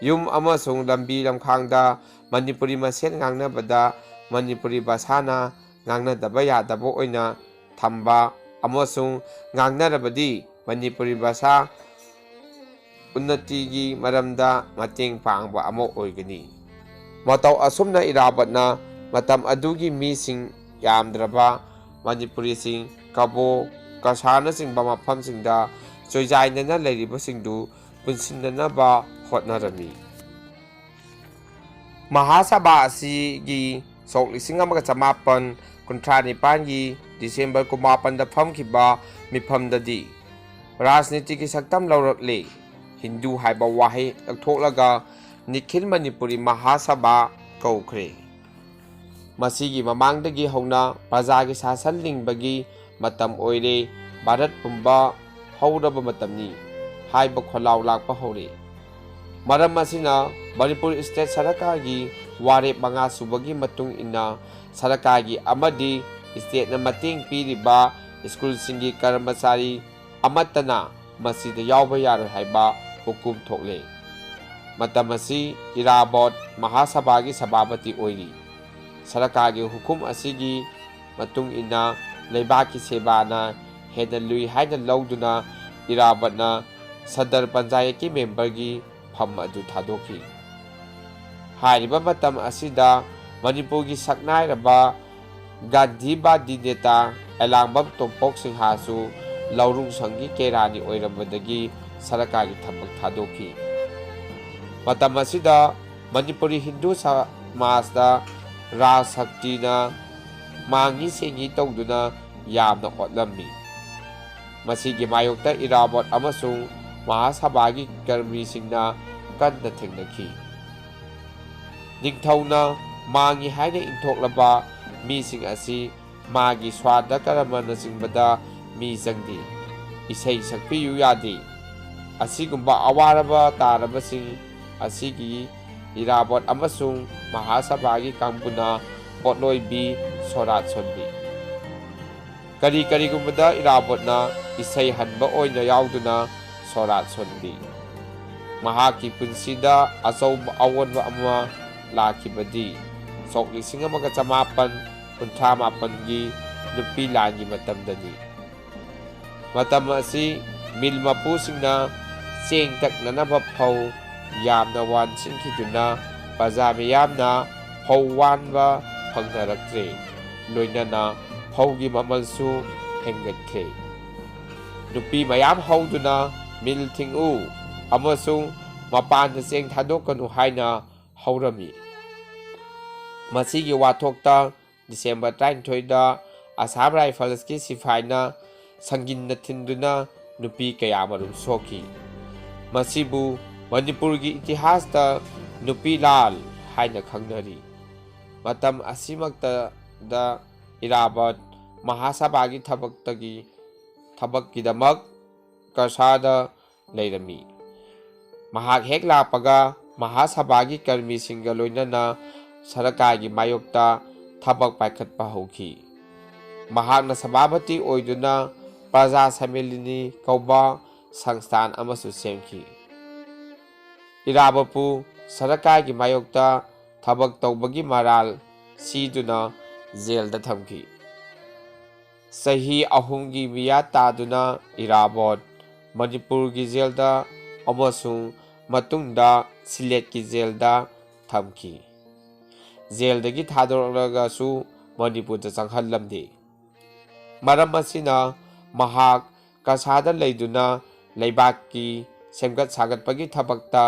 ꯌꯨꯝ ꯑꯃꯁꯨꯡ ꯂꯝꯕꯤ ꯂꯝꯈꯥꯡꯗ ꯃꯅꯤꯄꯨꯔꯤ ꯃꯁꯦꯟ ꯉꯥꯡꯅꯕꯗ ꯃꯅꯤꯄꯨꯔꯤ ꯚꯥꯁꯥꯅ ꯉꯥꯡꯅꯗꯕ ꯌꯥꯗꯕ ꯑꯣꯏꯅ ꯊꯝꯕ ꯑꯃꯁꯨꯡ ꯉꯥꯡꯅꯔꯕꯗꯤ ꯃꯅꯤꯄꯨꯔꯤ ꯚꯥꯁꯥ ꯎꯟꯅꯇꯤꯒꯤ ꯃꯔꯝꯗ ꯃꯇꯦꯡ ꯄꯥꯡꯕ ꯑꯃ ꯑꯣꯏꯒꯅꯤ꯫" ꯃꯇꯧ ꯑꯁꯨꯝꯅ ꯏꯔꯥꯕꯠꯅ ꯃꯇꯝ ꯑꯗꯨꯒꯤ ꯃꯤꯁꯤꯡ ꯌꯥꯝꯗ꯭ꯔꯕ ꯃꯅꯤꯄꯨꯔꯤꯁꯤꯡ ꯀꯕꯣ, ꯀꯁꯥꯔꯅꯆꯤꯡꯕ ꯃꯐꯝꯁꯤꯡꯗ ꯆꯣꯏꯖꯥꯏꯅꯅ ꯂꯩꯔꯤꯕꯁꯤꯡꯗꯨ ꯄꯨꯟꯁꯤꯟꯅꯅꯕ ꯍꯣꯠꯅꯔꯝꯃꯤ꯫ ꯃꯍꯥꯁꯚꯥ ꯑꯁꯤꯒꯤ ꯁꯣꯛ ꯂꯤꯁꯤꯡ ꯑꯃꯒ ꯆꯃꯥꯄꯟ ꯀꯨꯟꯊ꯭ꯔꯥ ꯅꯤꯄꯥꯟꯒꯤ ꯗꯤꯁꯦꯝꯕꯔ ꯀꯨꯟꯃꯥꯄꯟꯗ ꯐꯝꯈꯤꯕ ꯃꯤꯐꯝꯗꯗꯤ ꯔꯥꯖꯅꯤꯇꯤꯒꯤ ꯁꯛꯇꯝ ꯂꯧꯔꯛꯂꯦ꯫ ꯍꯤꯟꯗꯨ ꯍꯥꯏꯕ ꯋꯥꯍꯩ ꯂꯧꯊꯣꯛꯂꯒ ꯅꯤꯈꯤꯜ ꯃꯅꯤꯄꯨꯔꯤ ꯃꯍꯥꯁꯚꯥ ꯀꯧꯈ꯭ꯔꯦ꯫ ꯃꯁꯤꯒꯤ ꯃꯃꯥꯡꯗꯒꯤ ꯍꯧꯅ ꯄ꯭ꯔꯖꯥꯒꯤ ꯁꯥꯁꯟ ꯂꯤꯡꯕꯒꯤ ꯃꯇꯝ ꯑꯣꯏꯔꯦ, ꯚꯥꯔꯠ ꯄꯨꯝꯕ ꯍꯧꯔꯕ ꯃꯇꯝꯅꯤ ꯍꯥꯏꯕ ꯈꯣꯜꯂꯥꯎ ꯂꯥꯛꯄ ꯍꯧꯔꯦ꯫ ꯃꯔꯝ ꯑꯁꯤꯅ ꯃꯅꯤꯄꯨꯔ ꯁ꯭ꯇꯦꯠ ꯁꯔꯀꯥꯔꯒꯤ ꯋꯥꯔꯦꯞ ꯃꯉꯥ ꯁꯨꯕꯒꯤ ꯃꯇꯨꯡ ꯏꯟꯅ ꯁꯔꯀꯥꯔꯒꯤ ꯑꯃꯗꯤ ꯁ꯭ꯇꯦꯠꯅ ꯃꯇꯦꯡ ꯄꯤꯔꯤꯕ ꯁ꯭ꯀꯨꯜꯁꯤꯡꯒꯤ ꯀꯔꯃꯆꯥꯔꯤ ꯑꯃꯠꯇꯅ ꯃꯁꯤꯗ ꯌꯥꯎꯕ ꯌꯥꯔꯣꯏ ꯍꯥꯏꯕ ꯍꯨꯀꯨꯝ ꯊꯣꯛꯂꯦ꯫ ꯃꯇꯝ ꯑꯁꯤ ꯏꯔꯥꯕꯣꯠ ꯃꯍꯥꯁꯚꯥꯒꯤ ꯁꯚꯥꯄꯇꯤ ꯑꯣꯏꯔꯤ꯫ ꯁꯔꯀꯥꯔꯒꯤ ꯍꯨꯀꯨꯝ ꯑꯁꯤꯒꯤ ꯃꯇꯨꯡ ꯏꯟꯅ ꯂꯩꯕꯥꯛꯀꯤ ꯁꯦꯕꯥꯅ ꯍꯦꯟꯅ ꯂꯨꯏ ꯍꯥꯏꯅ ꯂꯧꯗꯨꯅ ꯏꯔꯥꯕꯠꯅ ꯁꯗꯔ ꯄꯟꯆꯥꯌꯠꯀꯤ ꯃꯦꯝꯕꯔꯒꯤ ꯐꯝ ꯑꯗꯨ ꯊꯥꯗꯣꯛꯈꯤ꯫ ꯍꯥꯏꯔꯤꯕ ꯃꯇꯝ ꯑꯁꯤꯗ ꯃꯅꯤꯄꯨꯔꯒꯤ ꯁꯛꯅꯥꯏꯔꯕ ꯒꯥꯟꯙꯤꯕꯥꯗꯤ ꯅꯦꯇꯥ ꯑꯦꯂꯥꯡꯕꯝ ꯇꯣꯝꯄꯣꯛ ꯁꯤꯡꯍꯁꯨ ꯂꯧꯔꯨꯡ ꯁꯪꯒꯤ ꯀꯦꯔꯥꯅꯤ ꯑꯣꯏꯔꯝꯕꯗꯒꯤ ꯁꯔꯀꯥꯔꯒꯤ ꯊꯕꯛ ꯊꯥꯗꯣꯛꯈꯤ꯫ ꯃꯇꯝ ꯑꯁꯤꯗ ꯃꯅꯤꯄꯨꯔꯤ ꯍꯤꯟꯗꯨ ꯁꯃꯥꯖꯇ ꯔꯥꯖ ꯁꯛꯇꯤꯅ ꯃꯥꯡꯉꯤ ꯁꯦꯡꯉꯤ ꯇꯧꯗꯨꯅ ꯌꯥꯝꯅ ꯑꯣꯠꯂꯝꯃꯤ꯫ ꯃꯁꯤꯒꯤ ꯃꯥꯌꯣꯛꯇ ꯏꯔꯥꯕꯣꯠ ꯑꯃꯁꯨꯡ ꯃꯍꯥꯁꯚꯥꯒꯤ ꯀꯔꯃꯤꯁꯤꯡꯅ ꯀꯟꯅ ꯊꯦꯡꯅꯈꯤ꯫ ꯅꯤꯡꯊꯧꯅ ꯃꯥꯡꯉꯤ ꯍꯥꯏꯅ ꯏꯟꯊꯣꯛꯂꯕ ꯃꯤꯁꯤꯡ ꯑꯁꯤ ꯃꯥꯒꯤ ꯁ꯭ꯋꯥꯗ ꯀꯔꯃꯅꯆꯤꯡꯕꯗ ꯃꯤ ꯆꯪꯗꯦ, ꯏꯁꯩ ꯁꯛꯄꯤꯌꯨ ꯌꯥꯗꯦ꯫ ꯑꯁꯤꯒꯨꯝꯕ ꯑꯋꯥꯔꯕ ꯇꯥꯔꯕꯁꯤꯡ ꯑꯁꯤꯒꯤ ꯏꯔꯥꯕꯣꯠ ꯑꯃꯁꯨꯡ ꯃꯍꯥꯁꯚꯥꯒꯤ ꯀꯥꯡꯕꯨꯅ ꯄꯣꯠꯂꯣꯏꯕꯤ ꯁꯣꯔꯥꯠ ꯁꯣꯟꯕꯤ꯫ ꯀꯔꯤ ꯀꯔꯤꯒꯨꯝꯕꯗ ꯏꯔꯥꯕꯣꯠꯅ ꯏꯁꯩ ꯍꯟꯕ ꯑꯣꯏꯅ ꯌꯥꯎꯗꯨꯅ ꯁꯣꯔꯥꯠ ꯁꯣꯟꯕꯤ꯫ ꯃꯍꯥꯛꯀꯤ ꯄꯨꯟꯁꯤꯗ ꯑꯆꯧꯕ ꯑꯑꯣꯟꯕ ꯑꯃ ꯂꯥꯛꯈꯤꯕꯗꯤ ꯁꯣꯛ ꯂꯤꯁꯤꯡ ꯑꯃꯒ ꯆꯃꯥꯄꯟ ꯀꯨꯟꯊ꯭ꯔꯥ ꯃꯥꯄꯟꯒꯤ ꯅꯨꯄꯤ ꯂꯥꯟꯒꯤ ꯃꯇꯝꯗꯅꯤ꯫ ꯃꯇꯝ ꯑꯁꯤ ꯃꯤꯜ ꯃꯄꯨꯁꯤꯡꯅ ꯆꯦꯡ ꯇꯛꯅꯅꯕ ꯐꯧ ꯌꯥꯝꯅ ꯋꯥꯟꯁꯤꯟꯈꯤꯗꯨꯅ ꯄ꯭ꯔꯖꯥ ꯃꯤꯌꯥꯝꯅ ꯐꯧ ꯋꯥꯟꯕ ꯐꯪꯅꯔꯛꯇ꯭ꯔꯦ꯫ ꯂꯣꯏꯅꯅ ꯐꯧꯒꯤ ꯃꯃꯜꯁꯨ ꯍꯦꯟꯒꯠꯈ꯭ꯔꯦ꯫ ꯅꯨꯄꯤ ꯃꯌꯥꯝ ꯍꯧꯗꯨꯅ ꯃꯤꯜ ꯊꯤꯡꯎ ꯑꯃꯁꯨꯡ ꯃꯄꯥꯟꯗ ꯆꯦꯡ ꯊꯥꯗꯣꯛꯀꯅꯨ ꯍꯥꯏꯅ ꯍꯧꯔꯝꯃꯤ꯫ ꯃꯁꯤꯒꯤ ꯋꯥꯊꯣꯛꯇ ꯗꯤꯁꯦꯝꯕꯔ ꯇꯔꯥꯅꯤꯊꯣꯏꯗ ꯑꯁꯥꯝ ꯔꯥꯏꯐꯜꯁꯀꯤ ꯁꯤꯐꯥꯏꯅ ꯁꯪꯒꯤꯟꯅ ꯊꯤꯟꯗꯨꯅ ꯅꯨꯄꯤ ꯀꯌꯥꯃꯔꯨꯝ ꯁꯣꯛꯈꯤ꯫ ꯃꯁꯤꯕꯨ ꯃꯅꯤꯄꯨꯔꯒꯤ ꯏꯇꯤꯍꯥꯁꯇ ꯅꯨꯄꯤ ꯂꯥꯜ ꯍꯥꯏꯅ ꯈꯪꯅꯔꯤ꯫ ꯃꯇꯝ ꯑꯁꯤꯃꯛꯇꯗ ꯏꯔꯥꯕꯣꯠ ꯃꯍꯥꯁꯚꯥꯒꯤ ꯊꯕꯛꯇꯒꯤ, ꯊꯕꯛꯀꯤꯗꯃꯛ ꯀꯁꯥꯗ ꯂꯩꯔꯝꯃꯤ꯫ ꯃꯍꯥꯛ ꯍꯦꯛ ꯂꯥꯛꯄꯒ ꯃꯍꯥꯁꯚꯥꯒꯤ ꯀꯔꯃꯤꯁꯤꯡꯒ ꯂꯣꯏꯅꯅ ꯁꯔꯀꯥꯔꯒꯤ ꯃꯥꯌꯣꯛꯇ ꯊꯕꯛ ꯄꯥꯏꯈꯠꯄ ꯍꯧꯈꯤ꯫ ꯃꯍꯥꯛꯅ ꯁꯚꯥꯄꯇꯤ ꯑꯣꯏꯗꯨꯅ ꯄ꯭ꯔꯖꯥ ꯁꯃꯦꯂꯤꯅꯤ ꯀꯧꯕ ꯁꯪꯁꯊꯥꯟ ꯑꯃꯁꯨ ꯁꯦꯝꯈꯤ꯫ ꯏꯔꯥꯕꯣꯠꯄꯨ ꯁꯔꯀꯥꯔꯒꯤ ꯃꯥꯌꯣꯛꯇ ꯊꯕꯛ ꯇꯧꯕꯒꯤ ꯃꯔꯥꯜ ꯁꯤꯗꯨꯅ ꯖꯦꯜꯗ ꯊꯝꯈꯤ꯫ ꯆꯍꯤ ꯑꯍꯨꯝꯒꯤ ꯃꯤꯌꯥ ꯇꯥꯗꯨꯅ ꯏꯔꯥꯕꯣꯠ ꯃꯅꯤꯄꯨꯔꯒꯤ ꯖꯦꯜꯗ ꯑꯃꯁꯨꯡ ꯃꯇꯨꯡꯗ ꯁꯤꯂꯦꯠꯀꯤ ꯖꯦꯜꯗ ꯊꯝꯈꯤ꯫ ꯖꯦꯜꯗꯒꯤ ꯊꯥꯗꯣꯔꯛꯂꯒꯁꯨ ꯃꯅꯤꯄꯨꯔꯗ ꯆꯪꯍꯜꯂꯝꯗꯦ꯫ ꯃꯔꯝ ꯑꯁꯤꯅ ꯃꯍꯥꯛ ꯀꯁꯥꯗ ꯂꯩꯗꯨꯅ ꯂꯩꯕꯥꯛꯀꯤ ꯁꯦꯝꯒꯠ ꯁꯥꯒꯠꯄꯒꯤ ꯊꯕꯛꯇ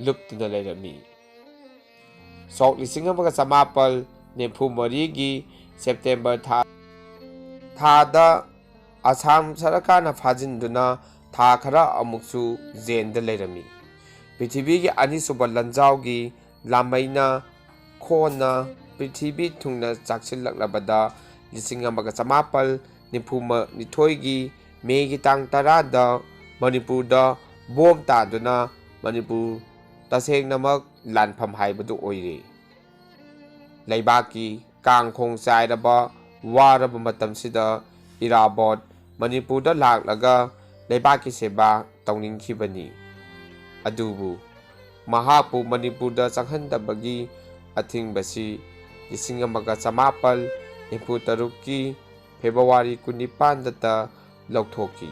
ꯂꯨꯞꯇꯨꯅ ꯂꯩꯔꯝꯃꯤ꯫ ꯁꯣꯛ ꯂꯤꯁꯤꯡ ꯑꯃꯒ ꯆꯃꯥꯄꯜ ꯅꯤꯐꯨ ꯃꯔꯤꯒꯤ ꯁꯦꯞꯇꯦꯝꯕꯔ ꯊꯥ, ꯊꯥꯗ ꯑꯁꯥꯝ ꯁꯔꯀꯥꯔꯅ ꯐꯥꯖꯤꯟꯗꯨꯅ ꯊꯥ ꯈꯔ ꯑꯃꯨꯛꯁꯨ ꯖꯦꯜꯗ ꯂꯩꯔꯝꯃꯤ꯫ ꯄ꯭ꯔꯤꯊꯤꯕꯤꯒꯤ ꯑꯅꯤꯁꯨꯕ ꯂꯥꯟꯖꯥꯎꯒꯤ ꯂꯥꯃꯩꯅ ꯈꯣꯟꯅ ꯄ꯭ꯔꯤꯊꯤꯕꯤ ꯊꯨꯡꯅ ꯆꯥꯛꯁꯤꯜꯂꯛꯂꯕꯗ, ꯂꯤꯁꯤꯡ ꯑꯃꯒ ꯆꯃꯥꯄꯜ ꯅꯤꯐꯨ ꯅꯤꯊꯣꯏꯒꯤ ꯃꯦꯒꯤ ꯇꯥꯡ ꯇꯔꯥꯗ ꯃꯅꯤꯄꯨꯔꯗ ꯕꯣꯝ ꯇꯥꯗꯨꯅ ꯃꯅꯤꯄꯨꯔ ꯇꯁꯦꯡꯅꯃꯛ ꯂꯥꯟꯐꯝ ꯍꯥꯏꯕꯗꯨ ꯑꯣꯏꯔꯦ꯫ ꯂꯩꯕꯥꯛꯀꯤ ꯀꯥꯡꯈꯣꯡ ꯆꯥꯏꯔꯕ ꯋꯥꯔꯕ ꯃꯇꯝꯁꯤꯗ ꯏꯔꯥꯕꯣꯠ ꯃꯅꯤꯄꯨꯔꯗ ꯂꯥꯛꯂꯒ ꯂꯩꯕꯥꯛꯀꯤ ꯁꯦꯕꯥ ꯇꯧꯅꯤꯡꯈꯤꯕꯅꯤ꯫ ꯑꯗꯨꯕꯨ ꯃꯍꯥꯛꯄꯨ ꯃꯅꯤꯄꯨꯔꯗ ꯆꯪꯍꯟꯗꯕꯒꯤ ꯑꯊꯤꯡꯕꯁꯤ ꯂꯤꯁꯤꯡ ꯑꯃꯒ ꯆꯃꯥꯄꯜ ꯅꯤꯐꯨ ꯇꯔꯨꯛꯀꯤ ꯐꯦꯕ꯭ꯔꯨꯋꯥꯔꯤ ꯀꯨꯟꯅꯤꯄꯥꯟꯗꯇ ꯂꯧꯊꯣꯛꯈꯤ꯫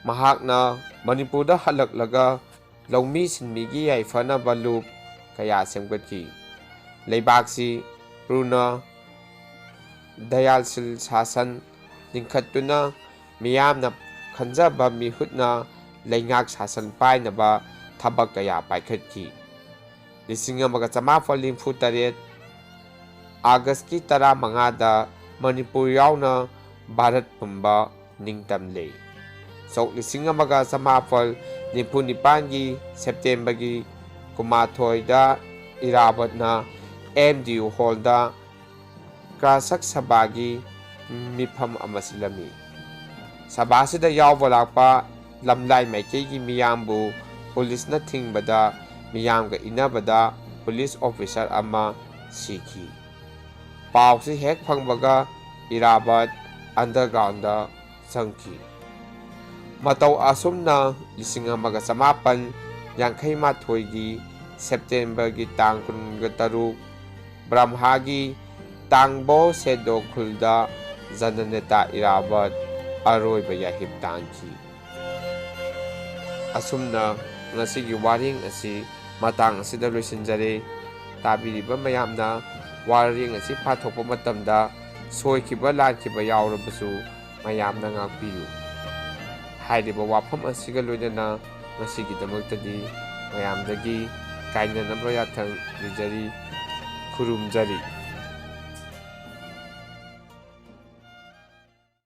ꯃꯍꯥꯛꯅ ꯃꯅꯤꯄꯨꯔꯗ ꯍꯜꯂꯛꯂꯒ ꯂꯧꯃꯤ ꯁꯤꯟꯃꯤꯒꯤ ꯌꯥꯏꯐꯅꯕ ꯂꯨꯞ ꯀꯌꯥ ꯁꯦꯝꯒꯠꯈꯤ꯫ ꯂꯩꯕꯥꯛꯁꯤ ꯄꯨꯔꯅ ꯗꯌꯥꯜꯁꯤꯜ ꯁꯥꯁꯟ ꯂꯤꯡꯈꯠꯇꯨꯅ ꯃꯤꯌꯥꯝꯅ ꯈꯟꯖꯕ ꯃꯤꯍꯨꯠꯅ ꯂꯩꯉꯥꯛ ꯁꯥꯁꯟ ꯄꯥꯏꯅꯕ ꯊꯕꯛ ꯀꯌꯥ ꯄꯥꯏꯈꯠꯈꯤ꯫ ꯂꯤꯁꯤꯡ ꯑꯃꯒ ꯆꯃꯥꯄꯜ ꯅꯤꯐꯨ ꯇꯔꯦꯠ ꯑꯥꯒꯁꯀꯤ ꯇꯔꯥꯃꯉꯥꯗ ꯃꯅꯤꯄꯨꯔ ꯌꯥꯎꯅ ꯚꯥꯔꯠ ꯄꯨꯝꯕ ꯅꯤꯡꯇꯝꯂꯦ꯫ ꯁꯣꯛ ꯂꯤꯁꯤꯡ ꯑꯃꯒ ꯆꯃꯥꯄꯜ ꯅꯤꯐꯨ ꯅꯤꯄꯥꯟꯒꯤ ꯁꯦꯞꯇꯦꯝꯕꯔꯒꯤ ꯀꯨꯟꯃꯥꯊꯣꯏꯗ ꯏꯔꯥꯕꯠꯅ ꯑꯦꯝ ꯗꯤ ꯌꯨ ꯍꯣꯜꯗ ꯀ꯭ꯔꯥꯁꯛ ꯁꯚꯥꯒꯤ ꯃꯤꯐꯝ ꯑꯃ ꯁꯤꯜꯂꯝꯃꯤ꯫ ꯁꯚꯥꯁꯤꯗ ꯌꯥꯎꯕ ꯂꯥꯛꯄ ꯂꯝꯂꯥꯏ ꯃꯥꯏꯀꯩꯒꯤ ꯃꯤꯌꯥꯝꯕꯨ ꯄꯨꯂꯤꯁꯅ ꯊꯤꯡꯕꯗ ꯃꯤꯌꯥꯝꯒ ꯏꯟꯅꯕꯗ ꯄꯨꯂꯤꯁ ꯑꯣꯐꯤꯁꯥꯔ ꯑꯃ ꯁꯤꯈꯤ꯫ ꯄꯥꯎꯁꯤ ꯍꯦꯛ ꯐꯪꯕꯒ ꯏꯔꯥꯕꯠ ꯑꯟꯗꯔꯒ꯭ꯔꯥꯎꯟꯗ ꯆꯪꯈꯤ꯫ ꯃꯇꯧ ꯑꯁꯨꯝꯅ ꯂꯤꯁꯤꯡ ꯑꯃꯒ ꯆꯃꯥꯄꯟ ꯌꯥꯡꯈꯩ ꯃꯥꯊꯣꯏꯒꯤ ꯁꯦꯞꯇꯦꯝꯕꯔꯒꯤ ꯇꯥꯡ ꯀꯨꯟꯒ ꯇꯔꯨꯛ ꯕ꯭ꯔꯝꯍꯥꯒꯤ ꯇꯥꯡꯕꯣ ꯁꯦꯗꯣ ꯈꯨꯜꯗ ꯖꯅꯅꯦꯇꯥ ꯏꯔꯥꯕꯠ ꯑꯔꯣꯏꯕ ꯌꯥꯍꯤꯞ ꯇꯥꯟꯈꯤ꯫ ꯑꯁꯨꯝꯅ ꯉꯁꯤꯒꯤ ꯋꯥꯔꯦꯡ ꯑꯁꯤ ꯃꯇꯥꯡ ꯑꯁꯤꯗ ꯂꯣꯏꯁꯤꯟꯖꯔꯦ꯫ ꯇꯥꯕꯤꯔꯤꯕ ꯃꯌꯥꯝꯅ ꯋꯥꯔꯦꯡ ꯑꯁꯤ ꯄꯥꯊꯣꯛꯄ ꯃꯇꯝꯗ ꯁꯣꯏꯈꯤꯕ ꯂꯥꯟꯈꯤꯕ ꯌꯥꯎꯔꯕꯁꯨ ꯃꯌꯥꯝꯅ ꯉꯥꯛꯄꯤꯌꯨ꯫ ꯍꯥꯏꯔꯤꯕ ꯋꯥꯐꯝ ꯑꯁꯤꯒ ꯂꯣꯏꯅꯅ ꯉꯁꯤꯒꯤꯗꯃꯛꯇꯗꯤ ꯃꯌꯥꯝꯗꯒꯤ ꯀꯥꯏꯅꯅꯕ ꯌꯥꯊꯪ ꯅꯤꯖꯔꯤ, ꯈꯨꯔꯨꯝꯖꯔꯤ꯫